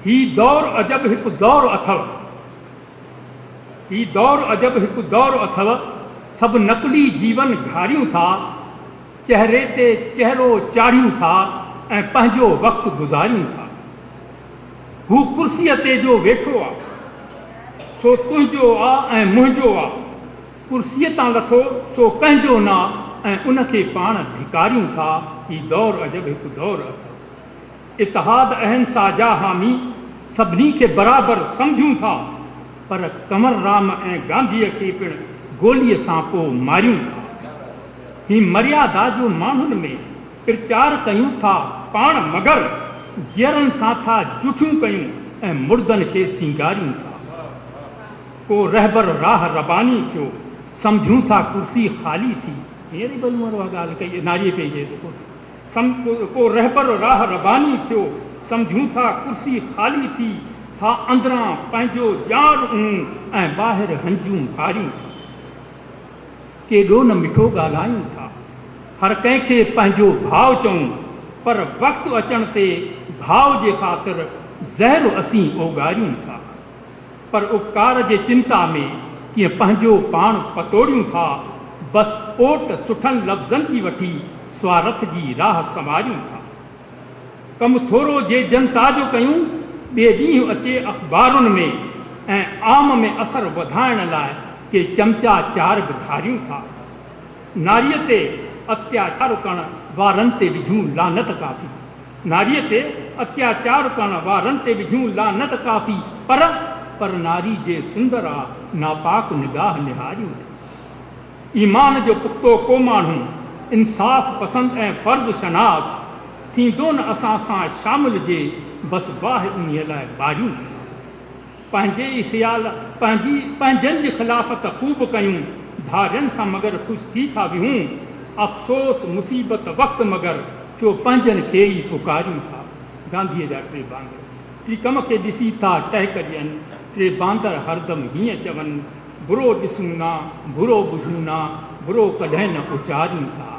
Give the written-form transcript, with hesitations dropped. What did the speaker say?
هي دور عجب هڪ دور اٿئو. هي دور عجب هڪ دور اٿئو. سڀ نقلي جيون گهاريون ٿا. چهري تي چهرو چاڙهيون ٿا ۽ پنهنجو وقت گذاريون ٿا. هو ڪرسيء تي جو ويٺو آ، سو تنهنجو آ ۽ منهنجو آ. ڪرسيء تان لٿو، سو ڪنهن جو نه آ ۽ ان کي پاڻ ڌڪاريون ٿا. هي دور عجب هڪ دور اٿئو. اتحاد اهنسا جا حامي سڀني کي برابر سمجهون ٿا، پر ڪنور رام ۽ گانڌيء کي پڻ گوليء سان پوء ماريون ٿا. هي مريادا جو ماڻهن ۾ پرچار ڪيون ٿا پاڻ مگر جيئرن سان ٿا جٺيون ڪيون ۽ مردن کي سينگاريون ٿا. ڪو رهبر راهه رباني ٿيو سمجهون ٿا ڪرسي خالي ٿي. هينئر ئي بلوئر اها ڳالهه ڪئي ناريء پئي چئي ته ڪرسي سم ڪو رهبر راهه رباني ٿيو سمجهون ٿا ڪرسي خالي ٿي ٿا اندران پنهنجو ڄار اون ۽ ٻاهر هنجون هاريون ٿا. ڪيڏو نه مٺو ڳالهايون ٿا. هر ڪنهن کي پنهنجو ڀاء چئون، پر وقت اچڻ تي ڀاء جي خاطر زهر اسين اوڳاريون ٿا. پر اپڪار جي چنتا ۾ ڪيئن پنهنجو پاڻ پتوڙيون ٿا. بس اوٽ سٺن لفظن جي وٺي سوارٿ جي راهه سنواريون ٿا. ڪم ٿورو جي جنتا جو ڪيون، ٻئي ڏينهن اچي اخبارن ۾ ۽ عام ۾ اثر وڌائڻ لاء ڪي چمچا چار به ڌاريون ٿا. ناريء تي اتياچار ڪرڻ وارن تي وجهون لعنت ڪافي. ناريء تي اتياچار ڪرڻ وارن تي وجهون لعنت ڪافي پر پر ناري جي سندر آ ناپاڪ نگاهه نهاريون ٿا. ايمان جو پختو ڪو ماڻهو، انصاف پسند ۽ فرض شناس، ٿيندو نه اسان سان شامل جي بس باهه انهيء لاء ٻاريون ٿا. پنهنجي ئي خيال پنهنجي پنهنجن جي خلافت خوب ڪيون، ڌارين سان مگر خوش ٿي ٿا ويهون، افسوس مصيبت وقت مگر ڇو پنهنجن کي ئي پڪاريون ٿا. گانڌيء جا ٽي باندر ٽي ڪم کي ڏسي ٿا ٽهڪ ڏين، ٽي باندر هردم هيئن چون، برو ڏسون نا، برو ٻڌون نا، برو ڪڏهن نه اچاريون ٿا.